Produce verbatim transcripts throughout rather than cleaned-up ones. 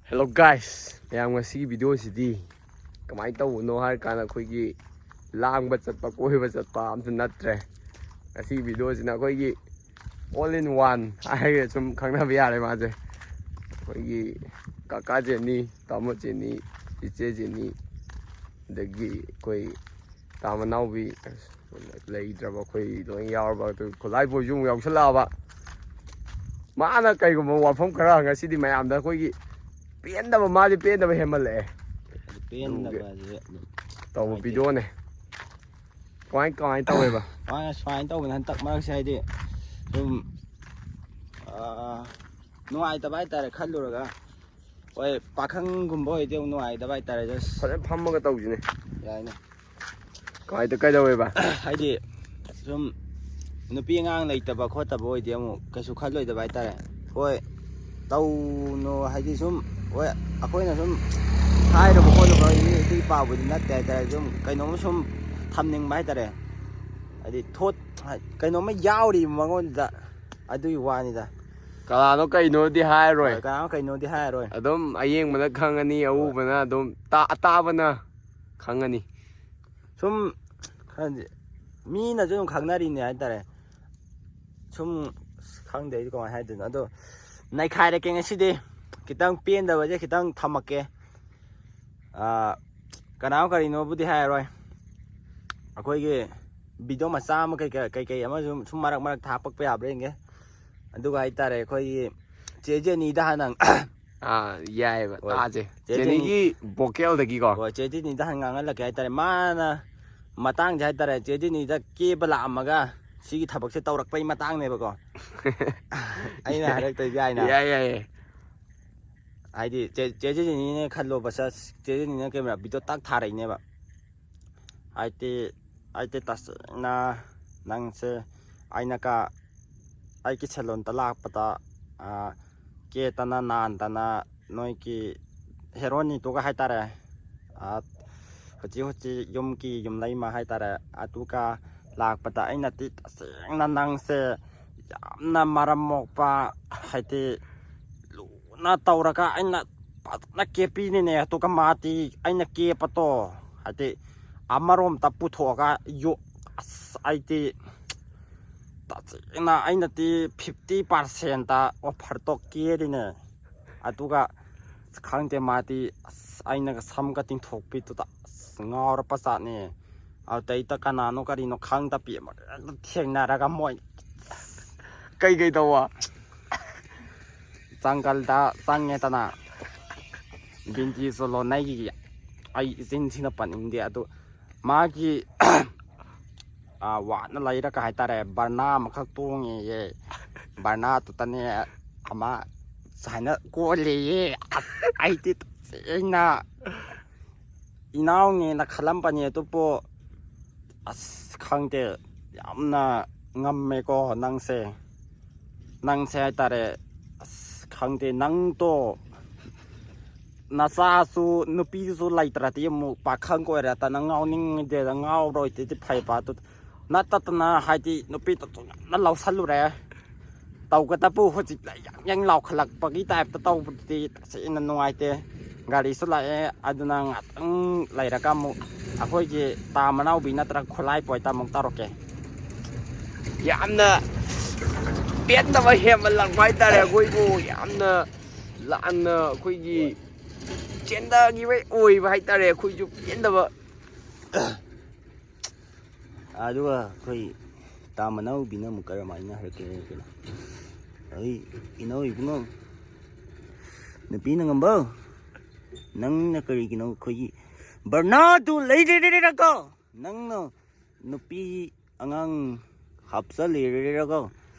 Hello guys, ꯃꯌꯥꯝ, ꯉꯁꯤꯒꯤ ꯚꯤꯗꯤꯑꯣꯁꯤꯗꯤ ꯀꯃꯥꯏꯅ ꯇꯧꯕꯅꯣ ꯍꯥꯏꯔ ꯀꯥꯟꯗ, ꯑꯩꯈꯣꯏꯒꯤ ꯂꯥꯡꯕ ꯆꯠꯄ, ꯀꯣꯏꯕ ꯆꯠꯄ ꯑꯝꯇ ꯅꯠꯇ꯭ꯔꯦ꯫ ꯉꯁꯤꯒꯤ ꯚꯤꯗꯤꯑꯣꯁꯤꯅ ꯑꯩꯈꯣꯏꯒꯤ all in one ꯍꯥꯏꯔꯒ ꯁꯨꯝ ꯈꯪꯅꯕ ꯌꯥꯔꯦ ꯃꯥꯁꯦ꯫ ꯑꯩꯈꯣꯏꯒꯤ ꯀꯀꯥ ꯖꯦꯅꯤ, ꯇꯥꯃꯣ ꯖꯦꯅꯤ, ꯏꯆꯦ ꯖꯦꯅꯤ, ꯑꯗꯒꯤ ꯑꯩꯈꯣꯏ ꯇꯥ ꯃꯅꯥꯎꯕꯤ, ꯂꯩꯇ꯭ꯔꯕ ꯑꯩꯈꯣꯏ ꯂꯣꯏ ꯌꯥꯎꯔꯕ꯫ ꯑꯗꯨ ꯈꯨꯠꯂꯥꯏ ꯕꯣꯏꯁꯨ ꯑꯃꯨꯛ ꯌꯥꯎꯁꯜꯂꯛꯑꯕ꯫ ꯃꯥꯅ ꯀꯩꯒꯨꯝꯕ ꯋꯥꯐꯝ ꯈꯔ ꯉꯁꯤꯗꯤ ꯃꯌꯥꯝꯗ ꯑꯩꯈꯣꯏꯒꯤ ꯄꯦꯟꯗꯕ, ꯃꯥꯁꯦ ꯄꯦꯟꯗꯕ ꯍꯦꯟꯃꯜꯂꯛꯑꯦ꯫ ꯑꯗꯨ ꯄꯦꯟꯗꯕ ꯍꯥꯏꯁꯦ ꯑꯗꯨꯝ ꯇꯧꯕ ꯅꯨꯡꯉꯥꯏꯇꯦ꯫ ꯚꯤꯗꯤꯑꯣꯅꯦ꯫ ꯀꯃꯥꯏ ꯀꯃꯥꯏꯅ ꯇꯧꯋꯦꯕ? ꯃꯥꯅ ꯁꯨꯃꯥꯏꯅ ꯇꯧꯕꯅꯦ ꯍꯟꯗꯛ ꯃꯔꯛꯁꯦ, ꯍꯥꯏꯗꯤ ꯁꯨꯝ ꯑꯥ, ꯅꯨꯡꯉꯥꯏꯇꯕ ꯍꯥꯏꯇꯥꯔꯦ ꯈꯜꯂꯨꯔꯒ꯫ ꯍꯣꯏ, ꯄꯥꯈꯪꯒꯨꯝꯕ ꯑꯣꯏꯗꯤ ꯑꯃꯨꯛ ꯅꯨꯡꯉꯥꯏꯇꯕ ꯍꯥꯏꯇꯥꯔꯦ, just ꯐꯖꯅ ꯐꯝꯃꯒ ꯇꯧꯁꯤꯅꯦ꯫ ꯌꯥꯏꯅꯦ꯫ ꯀꯃꯥꯏꯅ, ꯀꯩꯗꯧꯋꯦꯕ? ꯍꯥꯏꯗꯤ ꯁꯨꯝ ꯅꯨꯄꯤ ꯑꯉꯥꯡ ꯂꯩꯇꯕ ꯈꯣꯠꯇꯕ ꯑꯣꯏꯗꯤ ꯑꯃꯨꯛ ꯀꯩꯁꯨ ꯈꯜꯂꯣꯏꯗꯕ ꯍꯥꯏꯇꯥꯔꯦ꯫ ꯍꯣꯏ, ꯇꯧꯅꯣ ꯍꯥꯏꯗꯤ ꯁꯨꯝ, ꯍꯣꯏ, ꯑꯩꯈꯣꯏꯅ ꯁꯨꯝ ꯍꯥꯏꯔꯨꯕ ꯈꯣꯠꯂꯨꯕ ꯏ- ꯏꯄꯥꯕꯨꯗꯤ ꯅꯠꯇꯦ ꯍꯥꯏꯇꯥꯔꯦ, ꯁꯨꯝ ꯀꯩꯅꯣꯝꯃ ꯁꯨꯝ ꯊꯝꯅꯤꯡꯕ ꯍꯥꯏꯇꯥꯔꯦ꯫ ꯍꯥꯏꯗꯤ ꯊꯣꯠ ꯀꯩꯅꯣꯝꯃ ꯌꯥꯎꯔꯤꯕ ꯃꯉꯣꯟꯗ, ꯑꯗꯨꯒꯤ ꯋꯥꯅꯤꯗ꯫ ꯀꯅꯥꯅꯣ ꯀꯩꯅꯣꯗꯤ ꯍꯥꯏꯔꯣꯏ꯫ ꯍꯣꯏ, ꯀꯅꯥꯅꯣ ꯀꯩꯅꯣꯗꯤ ꯍꯥꯏꯔꯔꯣꯏ꯫ ꯑꯗꯨꯝ ꯑꯌꯦꯡꯕꯅ ꯈꯪꯉꯅꯤ, ꯑꯎꯕꯅ ꯑꯗꯨꯝ ꯇꯥ-, ꯑꯇꯥꯕꯅ ꯈꯪꯉꯅꯤ꯫ ꯁꯨꯝ ꯈꯪꯗꯦ, ꯃꯤꯅꯁꯨ ꯑꯗꯨꯝ ꯈꯪꯅꯔꯤꯅꯦ ꯍꯥꯏꯇꯥꯔꯦ꯫ ꯁꯨꯝ ꯈꯪꯗꯦ ꯑꯩꯁꯨ ꯀꯃꯥꯏꯅ ꯍꯥꯏꯗꯣꯏꯅꯣ, ꯑꯗꯣ ꯅꯩꯈꯥꯏꯔꯛꯀꯦ ꯉꯁꯤꯗꯤ꯫ ꯈꯤꯇꯪ ꯄꯦꯟꯗꯕꯁꯦ ꯈꯤꯇꯪ ꯊꯝꯃꯛꯀꯦ꯫ ꯑꯥ, ꯀꯅꯥꯅꯣ ꯀꯔꯤꯅꯣꯕꯨꯗꯤ ꯍꯥꯏꯔꯔꯣꯏ꯫ ꯑꯩꯈꯣꯏꯒꯤ ꯚꯤꯗꯤꯑꯣ ꯃꯆꯥ ꯑꯃ ꯀꯩꯀꯩ ꯀꯩꯀꯩ ꯑꯃ ꯁꯨꯝ ꯁꯨꯝ ꯃꯔꯛ ꯃꯔꯛꯇ ꯍꯥꯞꯄꯛꯄ ꯌꯥꯕ꯭ꯔꯥ ꯌꯦꯡꯒꯦ꯫ ꯑꯗꯨꯒ ꯍꯥꯏꯇꯥꯔꯦ, ꯑꯩꯈꯣꯏꯒꯤ ꯆꯦ ꯖꯦꯅꯤꯗ ꯍꯥꯟꯅ ꯑꯥ, ꯌꯥꯏꯑꯕ, ꯍꯣꯏ꯫ ꯇꯥꯁꯦ꯫ ꯆꯦ ꯖꯦꯅꯤ- ꯖꯦꯅꯤꯒꯤ ꯚꯣꯀꯦꯜꯗꯒꯤꯀꯣ꯫ ꯍꯣꯏ, ꯆꯦ ꯖꯦꯅꯤꯗ ꯍꯥꯟꯅ ꯉꯥꯡꯍꯜꯂꯛꯀꯦ ꯍꯥꯏꯇꯥꯔꯦ꯫ ꯃꯥꯅ ꯃꯇꯥꯡꯁꯦ ꯍꯥꯏꯇꯥꯔꯦ, ꯆꯦ ꯖꯦꯅꯤꯗ ꯀꯦꯕ ꯂꯥꯛꯑꯝꯃꯒ ꯁꯤꯒꯤ ꯊꯕꯛꯁꯦ ꯇꯧꯔꯛꯄꯩ ꯃꯇꯥꯡꯅꯦꯕꯀꯣ꯫ ꯑꯩꯅ ꯍꯥꯏꯔꯛꯇꯣꯏꯁꯦ ꯍꯥꯏꯅ꯫ ꯌꯥꯏ, ꯌꯥꯏ, ꯌꯥꯏ꯫ ꯍꯥꯏꯗꯤ ꯆꯦ, ꯆꯦ ꯖꯦꯅꯤꯅꯦ ꯈꯜꯂꯣꯕ, ꯆꯦ ꯖꯦꯅꯤꯅ ꯀꯦꯃꯦꯔꯥ ꯚꯤꯗꯤꯑꯣ ꯇꯥꯛ ꯊꯥꯔꯛꯏꯅꯦꯕ꯫ ꯍꯥꯏꯗꯤ, ꯍꯥꯏꯗꯤ ꯇꯁꯦꯡꯅ ꯅꯪꯁꯦ ꯑꯩꯅ ꯀ-, ꯑꯩꯒꯤ ꯁꯦꯂꯣꯟꯗ ꯂꯥꯛꯄꯗ, ꯑꯥ, ꯀꯦꯇꯅ ꯅꯥꯟꯗꯅ ꯅꯣꯏꯒꯤ ꯍꯦꯔꯣꯅꯤꯗꯨꯒ ꯍꯥꯏꯇꯥꯔꯦ, ꯑꯥ, ꯍꯧꯖꯤꯛ ꯍꯧꯖꯤꯛ ꯌꯨꯝꯒꯤ ꯌꯨꯝꯂꯩꯃ ꯍꯥꯏꯇꯥꯔꯦ, ꯑꯗꯨꯒ ꯂꯥꯛꯄꯗ ꯑꯩꯅꯗꯤ ꯇꯁꯦꯡꯅ ꯅꯪꯁꯦ ꯌꯥꯝꯅ ꯃꯔꯝ ꯃꯣꯛꯄ, ꯍꯥꯏꯗꯤ ꯂꯨꯅ ꯇꯧꯔꯒ ꯑꯩꯅ ꯐꯖꯅ ꯀꯦꯞꯄꯤꯅꯤꯅꯦ꯫ ꯑꯗꯨꯒ ꯃꯥꯗꯤ ꯑꯩꯅ ꯀꯦꯞꯄꯗꯣ, ꯍꯥꯏꯗꯤ, ꯑꯃꯔꯣꯝꯗ ꯄꯨꯊꯣꯛꯑꯒ ꯌꯣ-, ꯑꯁ, ꯑꯩꯗꯤ ꯇꯁꯦꯡꯅ ꯑꯩꯅꯗꯤ ꯐꯤꯐꯇꯤ ꯄꯥꯔꯁꯦꯟꯗ ꯑꯣꯐꯔꯗꯣ ꯀꯦꯔꯤꯅꯦ꯫ ꯑꯗꯨꯒ ꯈꯪꯗꯦ, ꯃꯥꯗꯤ, ꯑꯁ, ꯑꯩꯅꯒ ꯁꯝꯒ ꯇꯤꯡꯊꯣꯛꯄꯤꯗꯨꯗ, ꯑꯁ, ꯉꯥꯎꯔꯕ ꯖꯥꯠꯅꯦ꯫ ꯑꯗꯩꯗ ꯀꯅꯥꯅꯣ ꯀꯔꯤꯅꯣ ꯈꯪꯗꯕꯤ ꯑꯃ ꯊꯦꯡꯅꯔꯒ ꯃꯣꯏ ꯀꯩꯀꯩ ꯇꯧꯕ? ꯖꯪꯒꯜꯗ ꯆꯪꯉꯦꯗꯅ, ꯕꯤꯟꯇꯤ ꯆꯣꯂꯣꯅꯩꯒꯤ, ꯑꯩ ꯏꯆꯤꯟ ꯊꯤꯅ ꯄꯟꯅꯤꯡꯗꯦ꯫ ꯑꯗꯨ ꯃꯥꯒꯤ, ꯑꯥ, ꯋꯥꯅ ꯂꯩꯔꯒ ꯍꯥꯏꯇꯥꯔꯦ, ꯕꯔꯅꯥ ꯑꯃꯈꯛ ꯇꯣꯡꯉꯦꯌꯦ꯫ ꯕꯔꯅꯥꯗꯨꯗꯅꯦ ꯑꯃ ꯁꯨꯃꯥꯏꯅ ꯀꯣꯜꯂꯦꯌꯦ꯫ ꯑꯁ, ꯑꯩꯗꯤ ꯇꯁꯦꯡꯅ ꯏꯅꯥꯎꯅꯦꯅ ꯈꯜꯂꯝꯕꯅꯦ, ꯑꯗꯨꯕꯨ ꯑꯁ, ꯈꯪꯗꯦ, ꯌꯥꯝꯅ ꯉꯝꯃꯦꯀꯣ ꯅꯪꯁꯦ꯫ ꯅꯪꯁꯦ ꯍꯥꯏꯇꯥꯔꯦ, ꯑꯁ, ꯈꯪꯗꯦ, ꯅꯪꯗꯣ ꯅꯆꯥꯁꯨ ꯅꯨꯄꯤꯁꯨ ꯂꯩꯇ꯭ꯔꯗꯤ ꯑꯃꯨꯛ ꯄꯥꯈꯪ ꯑꯣꯏꯔꯗꯅ ꯉꯥꯎꯅꯤꯡꯗꯦꯗ, ꯉꯥꯎꯔꯣꯏꯗꯗꯤ ꯐꯩꯕ꯫ ꯑꯗꯨ ꯅꯠꯇꯗꯅ, ꯍꯥꯏꯗꯤ, ꯅꯨꯄꯤꯗꯨꯁꯨ ꯌꯥꯝꯅ ꯂꯧꯁꯜꯂꯨꯔꯦ꯫ ꯇꯧꯒꯗꯕꯨ ꯍꯧꯖꯤꯛ ꯌꯥꯡ ꯌꯥꯡ ꯂꯥꯎꯈꯠꯂꯛꯄꯒꯤ ꯇꯥꯏꯞꯇ ꯇꯧꯕꯗꯨꯗꯤ ꯇꯁꯦꯡꯅ ꯅꯨꯡꯉꯥꯏꯇꯦ꯫ ꯒꯥꯔꯤꯁꯨ ꯂꯥꯛꯑꯦ, ꯑꯗꯨꯅ ꯉꯥꯛꯇꯪ ꯂꯩꯔꯒ ꯑꯃꯨꯛ ꯑꯩꯈꯣꯏꯒꯤ ꯇꯥ ꯃꯅꯥꯎꯕꯤ ꯅꯠꯇ꯭ꯔꯒ ꯈꯨꯠꯂꯥꯏ ꯄꯣꯏꯇ ꯑꯃꯨꯛ ꯇꯧꯔꯛꯀꯦ꯫ ꯌꯥꯝꯅ ꯄꯦꯟꯗꯕ ꯍꯦꯟꯃꯜꯂꯛꯄ ꯍꯥꯏꯇꯥꯔꯦ꯫ ꯑꯩꯈꯣꯏꯕꯨ ꯌꯥꯝꯅ ꯂꯥꯟꯅ ꯑꯩꯈꯣꯏꯒꯤ ꯆꯦꯟꯊꯈꯤꯕ ꯑꯣꯏꯕ ꯍꯥꯏꯇꯥꯔꯦ꯫ ꯑꯩꯈꯣꯏꯁꯨ ꯄꯦꯟꯗꯕ꯫ ꯑꯗꯨꯒ ꯑꯩꯈꯣꯏ ꯇꯥ ꯃꯅꯥꯎꯕꯤꯅ ꯑꯃꯨꯛ ꯀꯔꯝꯍꯥꯏꯅ ꯍꯥꯏꯔꯛꯀꯦ ꯍꯥꯏꯔꯒꯅ, "ꯑꯩ ꯏꯅꯥꯎ ꯏꯕꯨꯡꯉꯣ, ꯅꯨꯄꯤꯅ ꯉꯝꯕ, ꯅꯪꯅ ꯀꯔꯤꯒꯤꯅꯣ ꯑꯩꯈꯣꯏꯒꯤ ꯕꯔꯅꯥꯗꯨ ꯂꯩꯔꯦꯔꯦꯔꯒ ꯅꯪꯅ ꯅꯨꯄꯤ ꯑꯉꯥꯡ ꯍꯥꯞꯆꯜꯂꯦꯔꯦꯔꯒ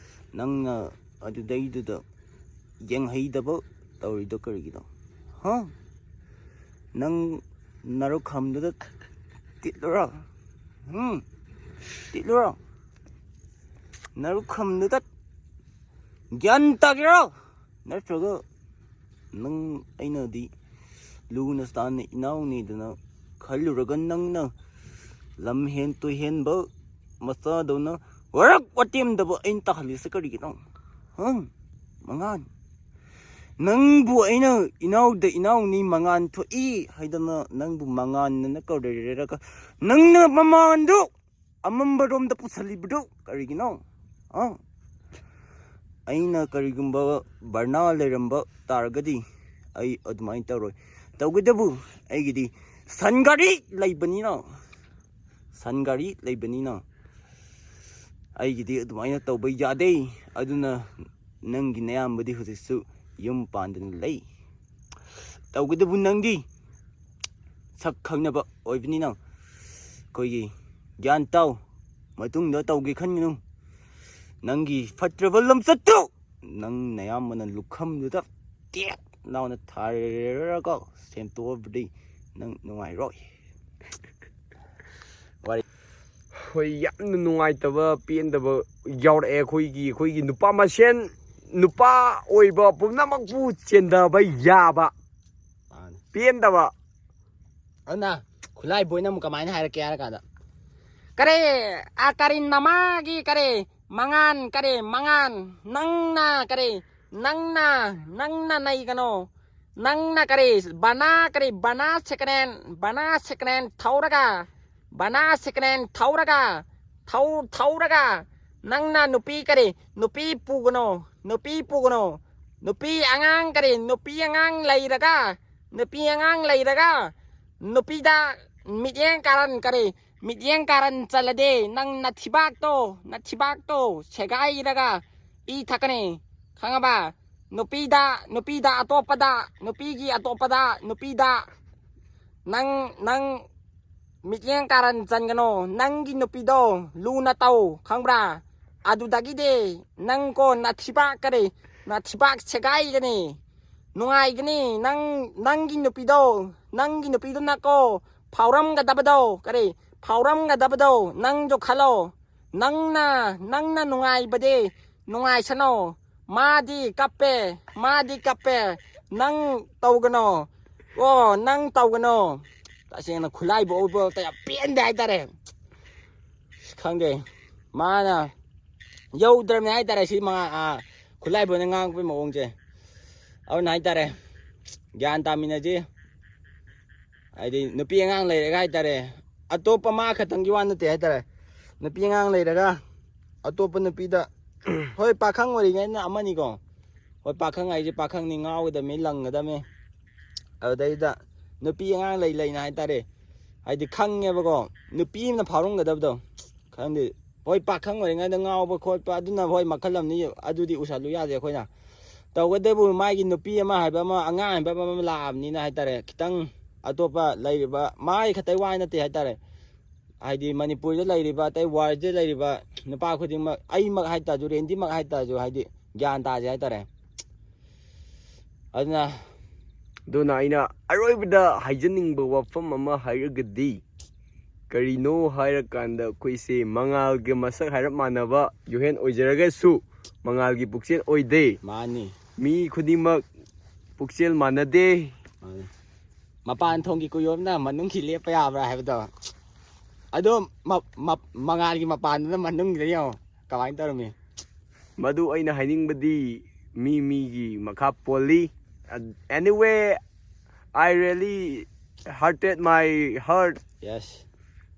ꯅꯪꯅ ꯑꯗꯨꯗꯩꯗꯨꯗ ꯌꯦꯡꯍꯩꯗꯕ ꯇꯧꯔꯤꯗꯣ ꯀꯔꯤꯒꯤꯅꯣ? ꯍꯥ? ꯅꯪ ꯅꯔꯨꯛ ꯈꯝꯗꯨꯗ ꯇꯤꯠꯂꯨꯔꯣ? ꯎꯝ? ꯇꯤꯠꯂꯨꯔꯣ? ꯅꯔꯨꯛ ꯈꯝꯗꯨꯗ ꯒ꯭ꯌꯥꯟ ꯇꯥꯒꯦꯔꯣ? ꯅꯠꯇ꯭ꯔꯒ ꯅꯪ ꯑꯩꯅꯗꯤ ꯂꯨꯅ ꯆꯥꯟꯅ ꯏꯅꯥꯎꯅꯤꯗꯅ ꯈꯜꯂꯨꯔꯒ ꯅꯪꯅ ꯂꯝ ꯍꯦꯟ ꯇꯨꯍꯦꯟꯕ ꯃꯆꯥꯗꯧꯅ ꯋꯥꯔꯛ ꯋꯥꯇꯦꯝꯗꯕ ꯑꯩꯅ ꯇꯥꯍꯜꯂꯤꯁꯦ ꯀꯔꯤꯒꯤꯅꯣ? ꯍꯪ? ꯃꯉꯥꯟ, ꯅꯪꯕꯨ ꯑꯩꯅ ꯏꯅꯥꯎꯗ ꯏꯅꯥꯎꯅꯤ ꯃꯉꯥꯟ ꯊꯣꯛꯏ ꯍꯥꯏꯗꯅ ꯅꯪꯕꯨ ꯃꯉꯥꯟꯅ ꯀꯧꯔꯦꯔꯒ ꯅꯪꯅ ꯃꯃꯥꯟꯗꯨ ꯑꯃꯝꯕꯔꯣꯝꯗ ꯄꯨꯁꯜꯂꯤꯕꯗꯨ ꯀꯔꯤꯒꯤꯅꯣ? ꯑ? ꯑꯩꯅ ꯀꯔꯤꯒꯨꯝꯕ ꯕꯔꯅꯥ ꯂꯩꯔꯝꯕ ꯇꯥꯔꯒꯗꯤ ꯑꯩ ꯑꯗꯨꯃꯥꯏꯅ ꯇꯧꯔꯣꯏ꯫ ꯇꯧꯒꯗꯕꯨ ꯑꯩꯒꯤꯗꯤ ꯁꯟ ꯒꯥꯔꯤ ꯂꯩꯕꯅꯤꯅ, ꯁꯟ ꯒꯥꯔꯤ ꯂꯩꯕꯅꯤꯅ ꯑꯩꯒꯤꯗꯤ ꯑꯗꯨꯃꯥꯏꯅ ꯇꯧꯕ ꯌꯥꯗꯦ꯫ ꯑꯗꯨꯅ ꯅꯪꯒꯤ ꯅꯌꯥꯝꯕꯗꯤ ꯍꯧꯖꯤꯛꯁꯨ ꯌꯨꯝ ꯄꯥꯟꯗꯅ ꯂꯩ꯫ ꯇꯧꯒꯗꯕꯨ ꯅꯪꯗꯤ ꯁꯛ ꯈꯪꯅꯕ ꯑꯣꯏꯕꯅꯤꯅ ꯑꯩꯈꯣꯏꯒꯤ ꯒ꯭ꯌꯥꯟ ꯇꯥꯎ꯫ ꯃꯇꯨꯡꯗ ꯇꯧꯒꯦ ꯈꯟꯒꯅꯨ꯫ ꯅꯪꯒꯤ ꯐꯠꯇ꯭ꯔꯕ ꯂꯝꯆꯠꯇꯨ ꯅꯪ ꯅꯌꯥꯝꯕꯅ ꯂꯨꯈꯝꯗꯨꯗ ꯇꯦꯛ ꯂꯥꯎꯅ ꯊꯥꯔꯒ ꯁꯦꯝꯗꯣꯛꯑꯕꯗꯤ ꯅꯪ ꯅꯨꯡꯉꯥꯏꯔꯣꯏ꯫ ꯋꯥꯔꯤ꯫ ꯍꯣꯏ, ꯌꯥꯝꯅ ꯅꯨꯡꯉꯥꯏꯇꯕ, ꯄꯦꯟꯗꯕ ꯌꯥꯎꯔꯛꯑꯦ꯫ ꯑꯩꯈꯣꯏꯒꯤ, ꯑꯩꯈꯣꯏꯒꯤ ꯅꯨꯄꯥ ꯃꯁꯦꯟ, ꯅꯨꯄꯥ ꯑꯣꯏꯕ ꯄꯨꯝꯅꯃꯛꯄꯨ ꯆꯦꯟꯊꯕ ꯌꯥꯕ꯫ ꯃꯥꯅꯦ꯫ ꯄꯦꯟꯗꯕ꯫ ꯑꯗꯨꯅ ꯈꯨꯠꯂꯥꯏꯕꯣꯏꯅ ꯑꯃꯨꯛ ꯀꯃꯥꯏꯅ ꯍꯥꯏꯔꯛꯀꯦ ꯍꯥꯏꯔ ꯀꯥꯟꯗ, ꯀꯔꯤ, ꯑ, ꯀꯔꯤ ꯅꯃꯥꯒꯤ ꯀꯔꯤ ꯃꯉꯥꯟ, ꯀꯔꯤ ꯃꯉꯥꯟ, ꯅꯪꯅ ꯀꯔꯤ, ꯅꯪꯅ, ꯅꯪꯅ ꯅꯩꯒꯅꯣ, ꯅꯪꯅ ꯀꯔꯤ, ꯕꯅꯥ ꯀꯔꯤ, ꯕꯅꯥ ꯁꯦꯀꯦꯟ ꯍꯦꯟ, ꯕꯅꯥ ꯁꯦꯀꯦꯟ ꯍꯦꯟ ꯊꯧꯔꯒ, ꯕꯅꯥ ꯁꯦꯀꯦꯟ ꯍꯦꯟ ꯊꯧꯔꯒ, ꯊꯧ-, ꯊꯧꯔꯒ, ꯅꯪꯅ ꯅꯨꯄꯤ ꯀꯔꯤ, ꯅꯨꯄꯤ ꯄꯨꯒꯅꯣ, ꯅꯨꯄꯤ ꯄꯨꯒꯅꯣ, ꯅꯨꯄꯤ ꯑꯉꯥꯡ ꯀꯔꯤ, ꯅꯨꯄꯤ ꯑꯉꯥꯡ ꯂꯩꯔꯒ, ꯅꯨꯄꯤ ꯑꯉꯥꯡ ꯂꯩꯔꯒ, ꯅꯨꯄꯤꯗ ꯃꯤꯠꯌꯦꯡ ꯀꯥꯔꯟ ꯀꯔꯤ, ꯃꯤꯠꯌꯦꯡ ꯀꯥꯔꯟ ꯆꯜꯂꯗꯤ ꯅꯪ ꯅꯊꯤꯕꯥꯛꯇꯣ, ꯅꯊꯤꯕꯥꯛꯇꯣ ꯁꯦꯒꯥꯏꯔꯒ ꯏ ꯊꯛꯀꯅꯤ꯫ ꯈꯪꯉꯕ? ꯅꯨꯄꯤꯗ, ꯅꯨꯄꯤꯗ ꯑꯇꯣꯞꯄꯗ, ꯅꯨꯄꯤꯒꯤ ꯑꯇꯣꯞꯄꯗ, ꯅꯨꯄꯤꯗ ꯅꯪ, ꯅꯪ ꯃꯤꯠꯌꯦꯡ ꯀꯥꯔꯟ ꯆꯟꯒꯅꯣ꯫ ꯅꯪꯒꯤ ꯅꯨꯄꯤꯗꯣ ꯂꯨꯅ ꯇꯧ, ꯈꯪꯕ꯭ꯔꯥ? ꯑꯗꯨꯗꯒꯤꯗꯤ ꯅꯪ ꯀꯣ ꯅꯊꯤꯕꯥꯛ ꯀꯔꯤ, ꯅꯊꯤꯕꯥꯛ ꯁꯦꯒꯥꯏꯒꯅꯤ꯫ ꯅꯨꯡꯉꯥꯏꯒꯅꯤ꯫ ꯅꯪ, ꯅꯪꯒꯤ ꯅꯨꯄꯤꯗꯣ, ꯅꯪꯒꯤ ꯅꯨꯄꯤꯗꯨꯅꯀꯣ ꯐꯥꯎꯔꯝꯒꯗꯕꯗꯣ, ꯀꯔꯤ, ꯐꯥꯎꯔꯝꯒꯗꯕꯗꯣ ꯅꯪꯁꯨ ꯈꯜꯂꯣ꯫ ꯅꯪꯅ, ꯅꯪꯅ ꯅꯨꯡꯉꯥꯏꯕꯗꯤ ꯅꯨꯡꯉꯥꯏꯁꯅꯣ꯫ ꯃꯥꯗꯤ ꯀꯞꯄꯦ, ꯃꯥꯗꯤ ꯀꯞꯄꯦ꯫ ꯅꯪ ꯇꯧꯒꯅꯣ꯫ ꯑꯣ, ꯅꯪ ꯇꯧꯒꯅꯣ꯫ ꯇꯁꯦꯡꯅ ꯈꯨꯠꯂꯥꯏꯕ ꯑꯣꯏꯕ ꯀꯌꯥ ꯄꯦꯟꯗꯦ ꯍꯥꯏꯇꯥꯔꯦ꯫ ꯑꯁ, ꯈꯪꯗꯦ꯫ ꯃꯥꯅ ꯌꯧꯗ꯭ꯔꯕꯅꯦ ꯍꯥꯏꯇꯥꯔꯦ ꯁꯤ ꯃꯉꯥ, ꯑꯥ, ꯈꯨꯠꯂꯥꯏꯕꯅ ꯉꯥꯡꯕꯒꯤ ꯃꯑꯣꯡꯁꯦ꯫ ꯑꯗꯨꯅ ꯍꯥꯏꯇꯥꯔꯦ, ꯒ꯭ꯌꯥꯟ ꯇꯥꯃꯤꯟꯅꯁꯤ꯫ ꯍꯥꯏꯗꯤ ꯅꯨꯄꯤ ꯑꯉꯥꯡ ꯂꯩꯔꯒ ꯍꯥꯏꯇꯥꯔꯦ, ꯑꯇꯣꯞꯄ ꯃꯥ ꯈꯛꯇꯪꯒꯤ ꯋꯥ ꯅꯠꯇꯦ ꯍꯥꯏꯇꯥꯔꯦ, ꯅꯨꯄꯤ ꯑꯉꯥꯡ ꯂꯩꯔꯒ ꯑꯇꯣꯞꯄ ꯅꯨꯄꯤꯗ ꯍꯣꯏ, ꯄꯥꯈꯪ ꯑꯣꯏꯔꯤꯉꯩꯅ ꯑꯃꯅꯤꯀꯣ꯫ ꯍꯣꯏ, ꯄꯥꯈꯪ ꯍꯥꯏꯁꯦ ꯄꯥꯈꯪꯅꯤ, ꯉꯥꯎꯒꯗꯕꯅꯤ, ꯂꯪꯒꯗꯕꯅꯤ꯫ ꯑꯗꯨꯗꯩꯗ ꯅꯨꯄꯤ ꯑꯉꯥꯡ ꯂꯩ ꯂꯩꯅ ꯍꯥꯏꯇꯥꯔꯦ, ꯍꯥꯏꯗꯤ ꯈꯪꯉꯦꯕꯀꯣ, ꯅꯨꯄꯤ ꯑꯃꯅ ꯐꯥꯎꯔꯝꯒꯗꯕꯗꯣ꯫ ꯈꯪꯗꯦ, ꯍꯣꯏ, ꯄꯥꯈꯪ ꯑꯣꯏꯔꯤꯉꯩꯗ ꯉꯥꯎꯕ ꯈꯣꯠꯄ ꯑꯗꯨꯅ ꯍꯣꯏ ꯃꯈꯜ ꯑꯃꯅꯤ, ꯑꯗꯨꯗꯤ ꯎꯁꯜꯂꯨ ꯌꯥꯗꯦ ꯑꯩꯈꯣꯏꯅ꯫ ꯇꯧꯒꯗꯕꯨ ꯃꯥꯒꯤ ꯅꯨꯄꯤ ꯑꯃ ꯍꯥꯏꯕ ꯑꯃ, ꯑꯉꯥꯡ ꯍꯥꯏꯕ ꯑꯃ ꯂꯥꯛꯑꯕꯅꯤꯅ ꯍꯥꯏꯇꯥꯔꯦ, ꯈꯤꯇꯪ ꯑꯇꯣꯞꯄ ꯂꯩꯔꯤꯕ ꯃꯥꯒꯤ ꯈꯛꯇꯪ ꯋꯥ ꯅꯠꯇꯦ ꯍꯥꯏꯇꯥꯔꯦ, ꯍꯥꯏꯗꯤ ꯃꯅꯤꯄꯨꯔꯗ ꯂꯩꯔꯤꯕ, ꯑꯇꯩ ꯋꯥꯔꯜꯗ ꯂꯩꯔꯤꯕ ꯅꯨꯄꯥ ꯈꯨꯗꯤꯡꯃꯛ, ꯑꯩꯃꯛ ꯍꯥꯏꯇꯥꯔꯁꯨ, ꯔꯦꯟꯗꯤꯃꯛ ꯍꯥꯏꯇꯥꯔꯁꯨ, ꯍꯥꯏꯗꯤ ꯒ꯭ꯌꯥꯟ ꯇꯥꯁꯦ ꯍꯥꯏꯇꯥꯔꯦ꯫ ꯑꯗꯨꯅ ꯑꯗꯨꯅ ꯑꯩꯅ ꯑꯔꯣꯏꯕꯗ ꯍꯥꯏꯖꯅꯤꯡꯕ ꯋꯥꯐꯝ ꯑꯃ ꯍꯥꯏꯔꯒꯗꯤ, ꯀꯔꯤꯅꯣ ꯍꯥꯏꯔꯀꯥꯟꯗ, ꯑꯩꯈꯣꯏꯁꯦ ꯃꯉꯥꯜꯒ ꯃꯁꯛ ꯍꯥꯏꯔꯞ ꯃꯥꯟꯅꯕ ꯌꯨꯍꯦꯟ ꯑꯣꯏꯖꯔꯒꯁꯨ, ꯃꯉꯥꯜꯒꯤ ꯄꯨꯛꯆꯦꯜ ꯑꯣꯏꯗꯦ꯫ ꯃꯥꯅꯤ꯫ ꯃꯤ ꯈꯨꯗꯤꯡꯃꯛ ꯄꯨꯛꯆꯦꯜ ꯃꯥꯟꯅꯗꯦ꯫ ꯃꯥꯅꯤ꯫ ꯃꯄꯥꯟ ꯊꯣꯡꯒꯤ ꯀꯨꯌꯣꯝꯅ ꯃꯅꯨꯡꯒꯤ ꯂꯦꯞꯄ ꯌꯥꯕ꯭ꯔꯥ ꯍꯥꯏꯕꯗꯣ, ꯑꯗꯣ ꯃ- ꯃ- ꯃꯉꯥꯜꯒꯤ ꯃꯄꯥꯟꯗꯨꯅ ꯃꯅꯨꯡꯒꯤꯗ ꯌꯦꯡꯉꯣ ꯀꯃꯥꯏꯅ ꯇꯧꯔꯝꯃꯤ꯫ ꯃꯗꯨ ꯑꯩꯅ ꯍꯥꯏꯅꯤꯡꯕꯗꯤ ꯃꯤ ꯃꯤꯒꯤ ꯃꯈꯥ ꯄꯣꯜꯂꯤ꯫ Anyway, I really hurted my heart. Yes.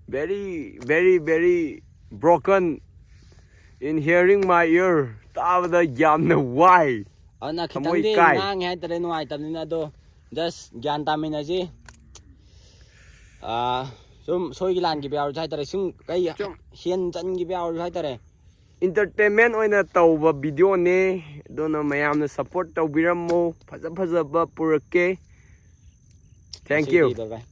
Very, very, very broken in hearing my ear. ꯇꯥꯕꯗ ꯌꯥꯝꯅ ꯋꯥꯏ꯫ ꯑꯗꯨꯅ ꯊꯃꯣꯏ ꯈꯤꯇꯪꯗꯤ ꯀꯥꯏ꯫ ꯉꯥꯡꯉꯦ ꯍꯥꯏꯇꯥꯔꯦ, ꯅꯨꯡꯉꯥꯏꯇꯕꯅꯤꯅ꯫ ꯑꯗꯣ just ꯒ꯭ꯌꯥꯟ ꯇꯥꯃꯤꯟꯅꯁꯤ꯫ ꯑꯥ, ꯁꯨꯝ ꯁꯣꯏꯒꯤ ꯂꯥꯟꯈꯤꯕ ꯌꯥꯎꯔꯁꯨ ꯍꯥꯏꯇꯥꯔꯦ, ꯁꯨꯝ ꯀꯩ ꯁꯨꯝ꯫ ꯍꯦꯟ ꯆꯟꯈꯤꯕ ꯌꯥꯎꯔꯁꯨ ꯍꯥꯏꯇꯥꯔꯦ꯫ Entertainment ꯑꯣꯏꯅ ꯇꯧꯕ videoꯅꯦ, ꯑꯗꯨꯅ ꯃꯌꯥꯝꯅ support ꯇꯧꯕꯤꯔꯝꯃꯣ꯫ ꯐꯖ ꯐꯖꯕ ꯄꯨꯔꯛꯀꯦ꯫ Thank you. ꯉꯁꯤꯗꯤ bye bye꯫